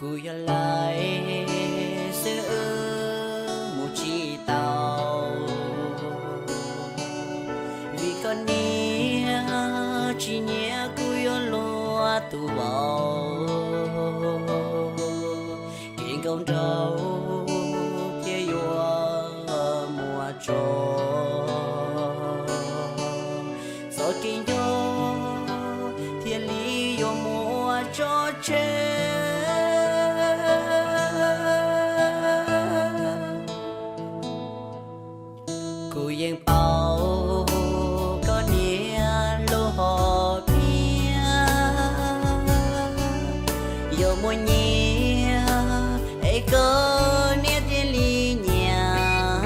Kuv yog lais xwb wb mus tsis tau, vim koj niam tsis nyiam kuv yuav luag tus vauv. Kev nkauj nraug thiaj yuav muaj tso, txoj kev nco thiaj li yuav muaj tso tseg. Kuv yeej paub koj niam lub hom phiaj, yuav muaj nyiaj es koj niam thiaj li nyiam.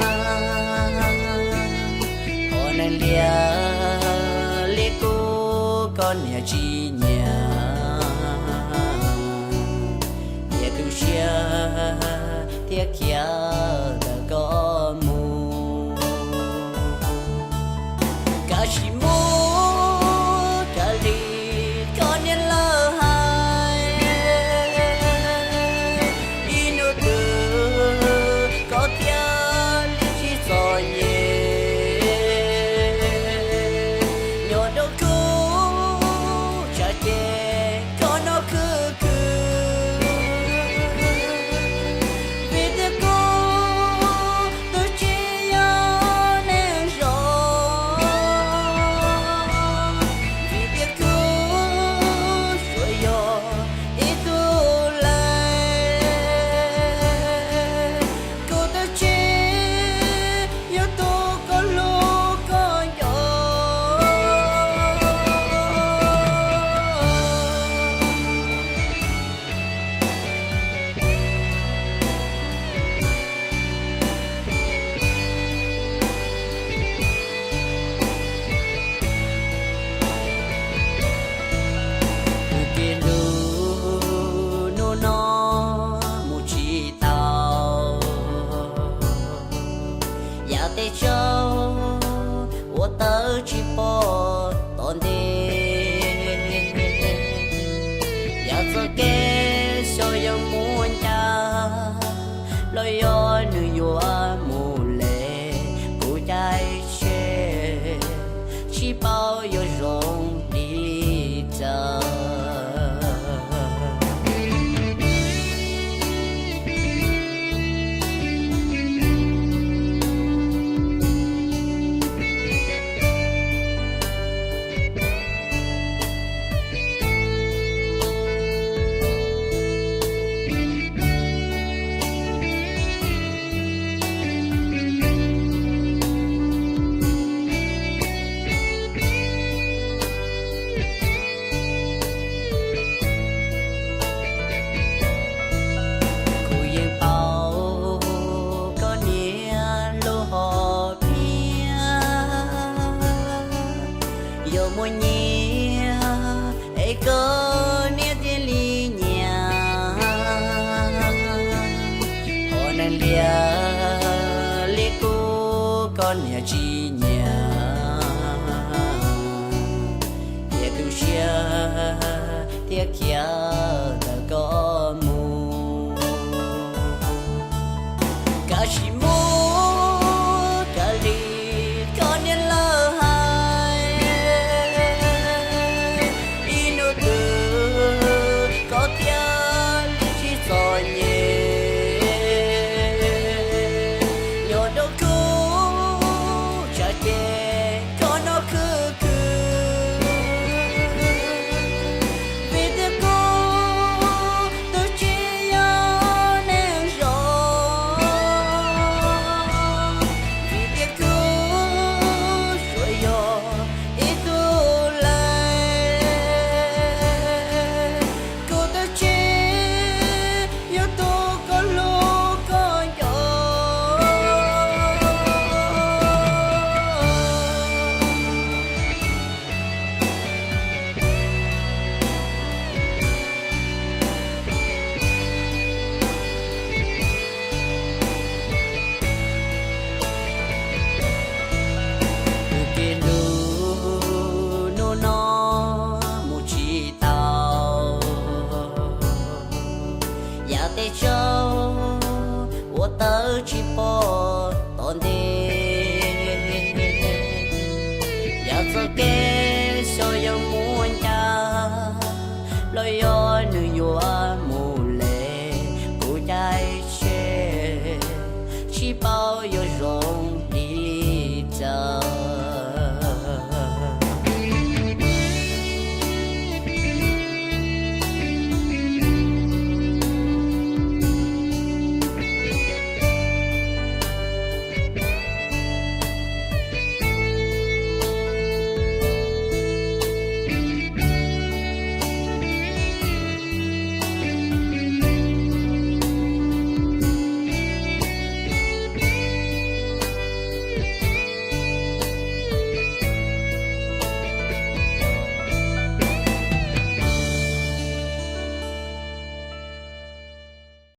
Qhov neeg liam li kuv koj niam tsis nyiam, nyias tu siab thiab khiav tawm koj mus. Kav tsij mus raws li koj niam lawv hais, ib hnub twg koj thiaj li tsis txom nyem. Nyob rau kuv tsam ces koj noj khwv khwv, vim tias kuv twb tsis yog neeg zoo, vim tias kuv tsuas yog ib tug lais. Kuv twb tsis yog tus koj hlub koj nco. Kuv kev hlub hnub no mus tsis tau, yav tej tsaug ua tawv tsis pom tom ntej. Yav txoj kev xyov yuav mus ncaj los yog nws yuav mus les, kuv caij tsheb tsis paub yuav zoo li cas. Kuv yeej paub koj niam lub hom phiaj, yuav muaj nyiaj es koj niam thiaj li nyiam. Qhov neeg liam li kuv koj niam tsis nyiam, nyias tu siab thiab khiav